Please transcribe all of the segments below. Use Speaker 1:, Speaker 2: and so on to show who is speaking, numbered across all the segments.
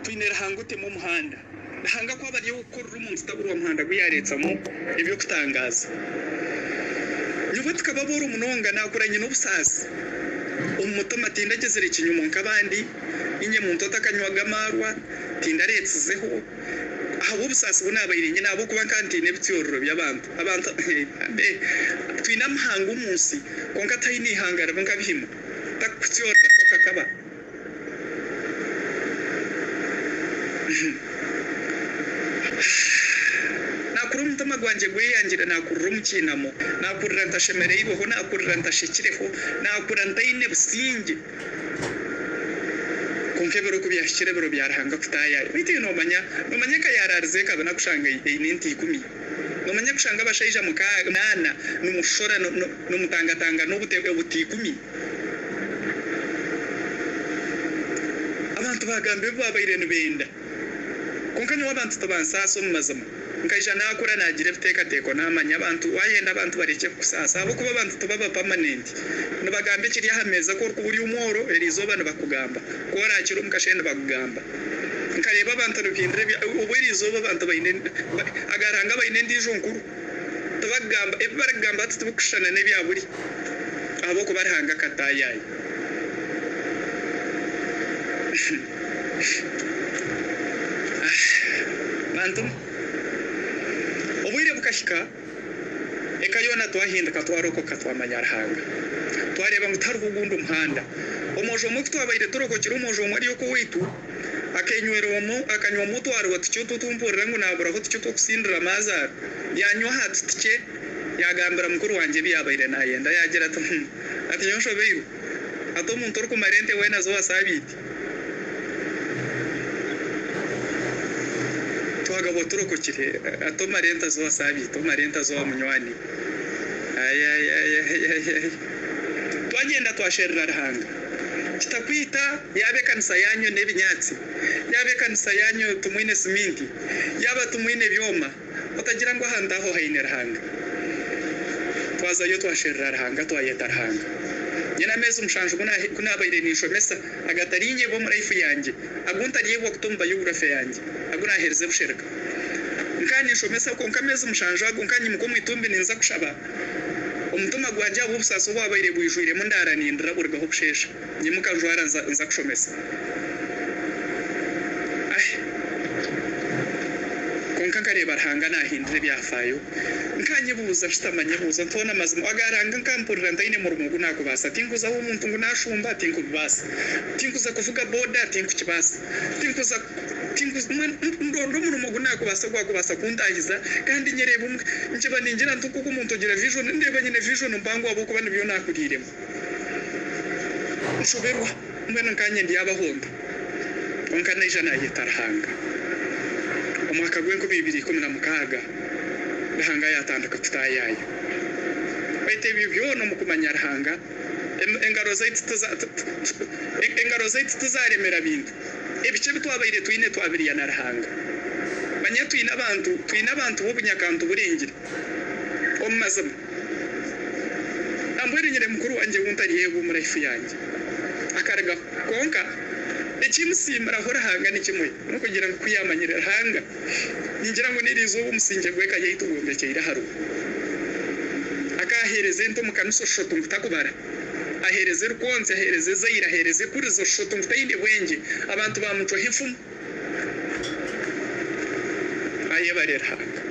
Speaker 1: Twine Ruhanga otema omuhanda. Ruhanga ku aba ari ow'okukorera omuntu taburwa muhanda gu yaareetsamu eby'okutangaaza. Nyowe tukaba abooro munonga, naakura nyine obusaasi omu mutima. Tindagyezire kinyumo nk'abandi. Niinye muntu otakanywaga amaarwa, tindareetsizeho ahabw'obusaasi bu naabaire nyine ahabw'okuba nkaba ntaine ebityorero by'abantu. Abantu twine amahanga omu nsi, kwonka tihaine ihanga ribi nka Bihima. Takukutyorera okakaba. Naakurira omutima gwangye gweyangire, naakurira omu kiinamo, naakurira ntashemereirweho, naakurira ntashekireho, naakura ntaine busingye. Kwonka ebiro ku byahikire ebiro bya Ruhanga kutaayaaya, beitu iwe noomanya, noomanya eka yaaraarize ekabina kushanga eine ente ikumi? Noomanya kushanga abashaija mukaaga, munaana nimushora nimutangatangana obuta ikumi? Abantu baagamba ebi baabaire nibenda. Kwonka nyowe abantu tibansaasa omu mazima. Nkaija naakura naagira ebiteekateeko naamanya abantu waayenda abantu barekye kukusaasa ahabw'okuba abantu tibaba pamanenti. Nibagamba ekiri aha meeza ku orikuba ori omworo eriizooba nibakugamba, ku oraakira omu kasheeshe nibakugamba. Nkareeba abantu nibahindura ebya obu eriizooba abantu baine agaranga baine endiijo nkuru. Tibakugamba ebi barikugamba hati tibikushushana n'ebya buri ahabw'okuba Ruhanga akataayaaya. Bantu mwe, obwire bukahika eka yoona twahinduka twarokoka twamanya Ruhanga. Twareeba ngu tihariho ogundi muhanda. Omwojo omwe ku twabaire turokokire omwojo omwe ari ok'owaitu, akenywera omu, akanywamu otwarwa tukye otu otu mpurira ngu naaburaho tukye otw'okusindira maazaaro. Yaanywa aha kiti kye, yaagambira mukuru wangye ebi yaabaire naayenda. Yaagira ati, Hum! Ati nyowe nshobeirwe. Ati omuntu orikumara ente weena z'owa saabiiti. Twagabwa turokokire. Ati omara ente z'owa saabiiti, omara ente z'owa munywani. Ayayayayayay. Twagyenda twasherura Ruhanga. Kitakwita yaaba ekanisa yaanyu n'ebinyaatsi, yaaba ekanisa yaanyu timwine siminti, yaaba timwine byoma, Otagira ngu ahantu aho haine Ruhanga. Twazayo twasherura Ruhanga twayeta Ruhanga. Nyine ameezi mushanju ku naabaire ninshomesa agatari nyebwa omu life yangye, agu ntaryebwa kuta omu biography yangye, agu naaherize bushereka. Nkaba ninshomesa kwonka ameezi mushanju ago nkaba nyimuka omu itumbi ninza kushaba, omutima gwangye ahabw'obusaasi obwabaire bwijwiremu ndaara nindira burugaho busheesha. Nyimuka njwara nza kushomesa. Ahi! Kwonka nkareeba Ruhanga naahindura ebyafaayo. Nkanyebuuza, nshutama nyebuuza nti, Hoona mazima aga Ruhanga nkampurira ntaine murimo ogu naakubaasa? Tinkuza ahu omuntu ngu naashumba, tinkubibaasa. Tinkuza kuvuga boda, tinkukibaasa. Tinkuza, tinkuza, mbwenu ndonda omurimo ogu naakubaasa ogwakubaasa kuntaahiza kandi nyereebe omu, nkiba ningira nti nk'oku omuntu ogira vision, ndeeba nyine vision mpango ahabw'okuba nibyo naakuriiremu. Nshoberwa, mbwenu nkaanye ndyabaho nta? Kwonka naija naayeta Ruhanga. Omwaka gw'enkumi ibiri 16, Ruhanga yaatandika kutaayaaya. Baitu ebyo byona omu kumanya Ruhanga, engaro zaitu engaro zaitu tizaaremera bintu. Ebikye ebi twabaire twine twabirya na Ruhanga. Manya twine abantu, twine abantu b'obunyakantu burengire. Omu mazima. Nambwenu nyine mukuru wangye ou ntaryeebwa omu life yangye. Akarugaho. Kwonka ekimusiimiraho Ruhanga ni kimwe, n'okugira ngu ku yaamanyire Ruhanga, ningira ngu n'eriizooba omusingye gw'eka yaitu gwombekyeire ahariwe. Akaaheereza ente omu kanisa oshusha oti ngu takubara. Aheereza erukonzi, aheereza ezaire, aheereza ekurizo oshusha oti ngu taine bwengye. Abantu baamucwaho enfumu. Ayebare Ruhanga.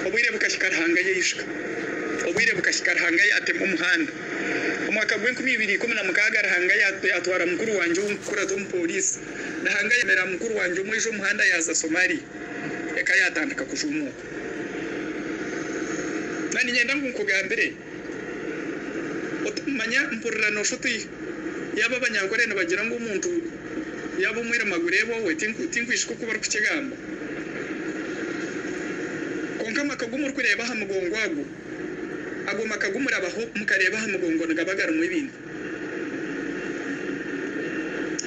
Speaker 1: Obwire bukahika Ruhanga yaishuka. Obwire bukahika Ruhanga yaatema omuhanda. Omwaka gw'enkumi ibiri 16 Ruhanga yaatwara mukuru wangye ou nkukurata omu pooriisi. Ruhanga yamera mukuru wangye omweija omuhanda yaaza Somalia. Eka yaatandika kujuumuuka. Na niinyenda ngu nkugambire oti manya mpurira noosha oti yaaba Abanyankore nibagira ngu omuntu Yaaba omwirima gureeba owe, tinkwijuka oku barikukigamba. Kwonka amaka agu murikureeba aha mugongo ago, ago maka agu murabaho mukareeba aha mugongo nigaba garimu ebintu.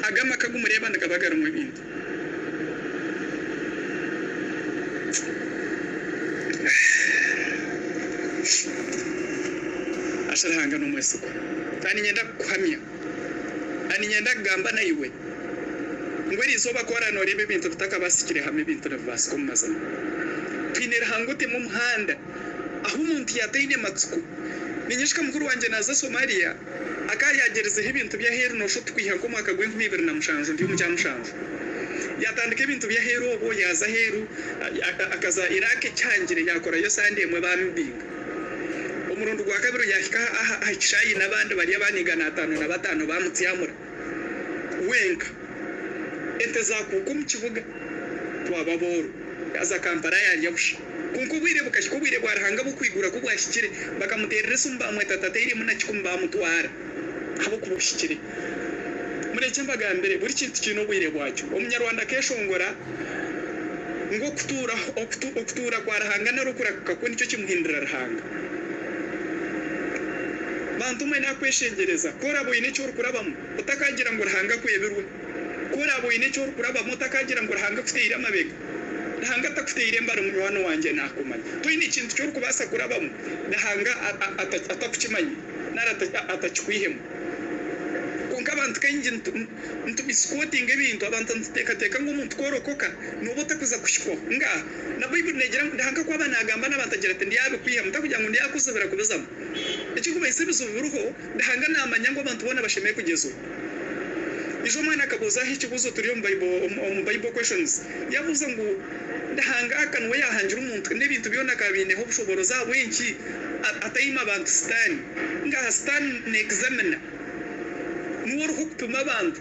Speaker 1: Ago amaka agu mureeba nigaba garimu ebintu. Asha Ruhanga n'omwesigwa. Kandi niinyenda kukuhamya. Na niinyenda kugamba naiwe. Ngu eriizooba ku oraabe nooreeba ebintu bitakabaasikire hamwe ebintu nibibaasika omu mazima. Twine Ruhanga otema omuhanda ahu omuntu yaataine matsiko. Niinyeshuka mukuru wangye naaza Somalia akaba yaagyerizeho ebintu by'aheeru nooshusha oti kwiha nk'omwaka gw'enkumi ibiri na mushanju ndi omu kyamushanju. Yaatandika ebintu by'aheeru obwo yaaza aheeru akaza Iraq ekihangire yaakorayo sande emwe baamubinga. Omurundi gwa kabiri yaahika aha kishaayi n'abandi bari abaana 505 baamutsyamura. Wenka. Ente zaakuuka omu kibuga, twaba abooro. Yaaza Kampala yaarya busha. Kwonka obwire bukahika obwire bwa Ruhanga bw'okwigura ku bwahikire, bakamuteerera esimu baamweta tatairemu na kikumi baamutwara ahabw'okuba buhikire. Murekye mbagambire, buri kintu kiine obwire bwakyo. Omunyarwanda akeeshongora ngu okutuura okutuura kwa Ruhanga nari okuraguka kwe nikyo kimuhindura Ruhanga. Bantu mwe nakweshengyereza, ku oraabe oine eki orikurabamu, otakaagira ngu Ruhanga akwebirwe. Ku oraabe oine eki orikurabamu, otakaagira ngu Ruhanga akuteire amabega. Ruhanga takuteire embari munywani wangye naakumanya. Toine kintu ki orikubaasa kurabamu Ruhanga atakukimanya nari atakikwihemu. Kwonka abantu kaingi nitumisikotinga ebintu. Abantu nituteekateeka ngu omuntu ku orokoka nooba otakuza kuhikwaho. Ngaaha. Na Baibuli neegira ngu Ruhanga ku aba naagamba n'abantu agira ati, Ndyabikwihamu, takugira ngu ndyakuzibira kubizamu. Ekirikumanyisa ebizibu biriho, Ruhanga naamanya ngu abantu boona bashemereire kugyezibwa. Ijo omwana akabuuza aha ekibuuzo turi omu omu Bible Questions. Yabuuza ngu, Ruhanga aka niwe yaahangire omuntu n'ebintu byona akaba abiineho obushoboorozi ahabw'enki ataima abantu Sitaane? Ngaaha Sitaane ni examiner. Niwe oriho kupima abantu.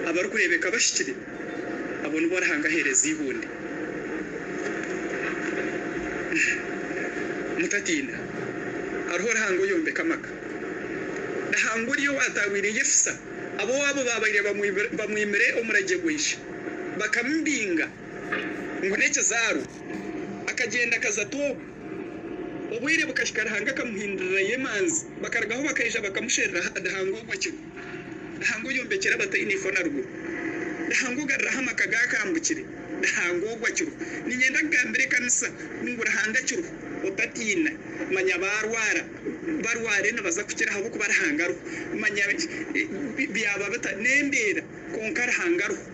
Speaker 1: Abarikureebeka bahikire, abo nibo Ruhanga aheereza eihunde. Mutatiina. Hariho Ruhanga oyombeka amaka. Ruhanga oriya owaataahwire Yefusa, ab'owaabo baabaire bamwimire omuragye gw'eishe, bakamubinga ngu n'ekizaarwa, akagyenda akaza Toobu. Obwire bukahika Ruhanga akamuhindurirayo emanzi, bakarugaho bakaija bakamusherura Ruhanga ogwo akiriho. Ruhanga oyombekyera abataine ifo na ruguru. Ruhanga ogaruraho amaka gaakambukire. Ruhanga ogwo akiriho. Niinyenda kugambira ekanisa ngu Ruhanga akiriho. Otatiina. Manya baarwara. Barware nibaza kukira ahabw'okuba Ruhanga ariho. Manya byaba bita n'embeera kwonka Ruhanga ariho.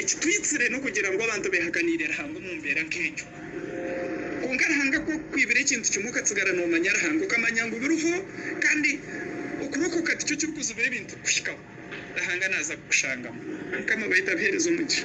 Speaker 1: Ekitwitsire n'okugira ngu abantu behakaniire Ruhanga omu mbeera nk'egyo. Kwonka Ruhanga ku akukwibira ekintu kimwe okatsigara noomanya Ruhanga, okamanya ngu biriho kandi okurokoka tikyo kirikuzibira ebintu kukuhikaho. Ruhanga naaza kukushangamu. Mukama baitu abiheereze omugisha.